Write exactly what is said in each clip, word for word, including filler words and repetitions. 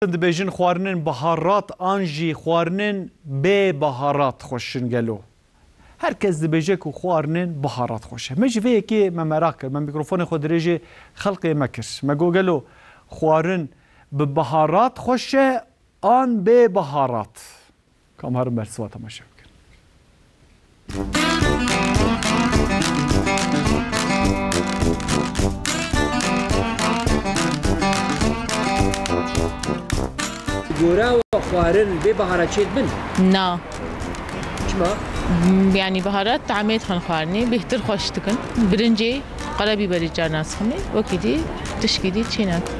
Dibêjin xwarinên biharat an jî xwarinên bê biharat xweş in gelo? Her kes dibêje ku xwarinên biharat xweş e. Me ji vê yekê me meraq kir. Me mîkrofonê xwe dirêjê xelkê me kir. Me got gelo xwarin bi biharat xweş e an bê biharat? Ka em herin bersiva temaşe bikin. Gora we xwarin bê bahara çê dibin? Na. Çima? Yani baharat tamê dixin xwarinê, bêhtir xweş dikin. Birincê, qerebîberî carna diximê, wekî dî tişkî dî çê nakin.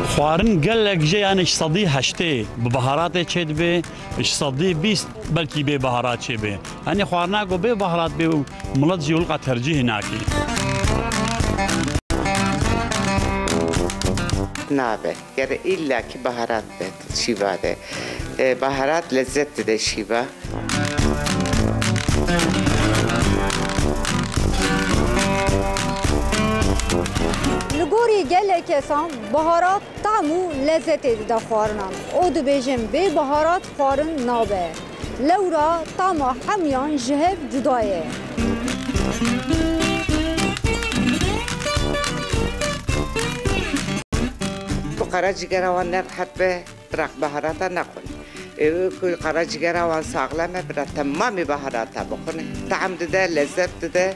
Xwarin gelek jê, yani ji sedî heştê bi baharatê çê dibe, ji sedî bîst belkî bê baharat çê be. Hani xwarina ku bê baharat bê û milet jî wilqa tercîhê nake. Nabe. Gere îlla ki baharat be şîva de. E, baharat lezzet dide şîva. Li gorî gelek kesan baharat tam û lezzetê dide xwarinan. Û dibêjin bê baharat xwarin nabe. Lewra tama hemiyan ji hev cuda ye. Ku qeracîgera wan ne rehet be, biraq baharata nexwin. Ê, ku qeracîgera wan saxlem e, bira temamê baharata bixwin. Tam dide, lezzet dide.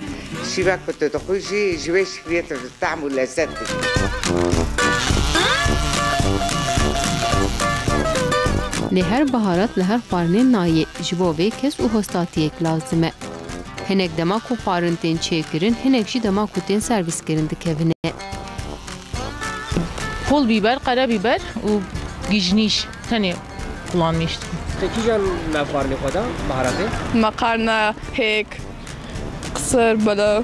Şîva ku tu dixwî jî, ji wê şikriyê tu tam û lezzet dide. Lê her baharat li her xwarinê nayê, ji bo vê kes û hostatiyek lazim e. Hinek dema ku xwarin tên çêkirin, hinek jî dema ku tên servîskirin dikevine. Pul biber, qere biber û gijnîş tenê kullanmîş dikim. Te kîjan nav xwarinê xwe da baharatê? Makarna, hêk, qisir, belo.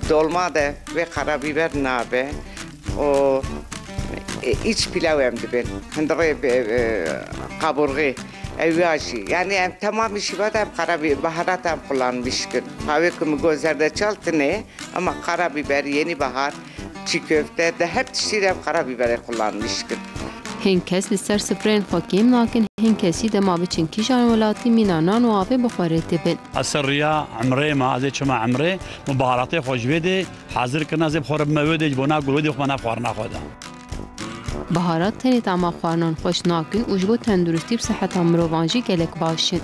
Dolma de vê qere biber nabe û, e, îç pilaw em dibin. Hindirê, e, e, qaburxê, ew ya jî. Yani em temamî şîva de em qere bi-, baharat em kullanmîş dikin. Hawê ku min got zerdeçal tune, ama qere biber, yenî bahar, çî köfte, de her tiştî de em qere biberê kullanmîş dikin. Hin kes li ser sifreyên xwe kêm nakin, hin kes jî dema biçin kîjan welatî mîna nan û avê bi xwe rê dibin. Ez ser riya emrê me, ez ê çima emrê, min baharatê xwe ji vê dê hazir kirine, ez ê bi xwe re bime wê dê, ji bo na gul wê dê xwe ne xwarina xwe de. Baharat tenê tama xwarinan xweş nakin û ji bo tenduristî û siheta mirovan jî gelek baş in.